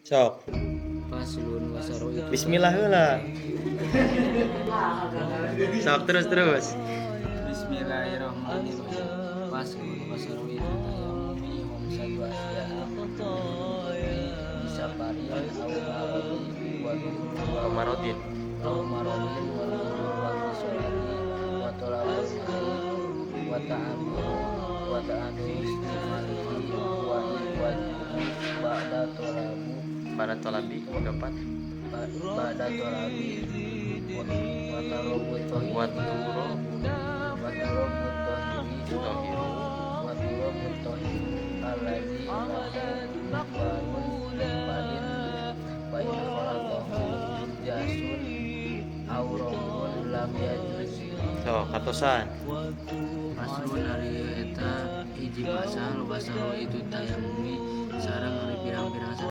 Sok. Faslun wa syaraitu. Bismillah heula. Sok, terus terus. Bismillahirrahmanirrahim. Faslun wa syaraitu tayammumi khamsatu asya'a bisafarin aw maradi wa dukhul Aw maradin. Aw maradin wa dukhul waqti sholati wa talabul ma'i wa ta'ammuru wa ta'ammuru istimalihi wa iwajuhu ba'da talabu. Pada tolabi dapat. Ba'da tolabi wa tarabu tohiri. Wa turo. Wa turabu tohiri. Tohiru. Wa turabu tohiru allazi lahu barun fa in khalatahu jasun aw rabbun lam yajuz. Sok, katosan. Faslun ari eta hiji pasal wa syaraitu tayammumi sareng ari pirang-pirang.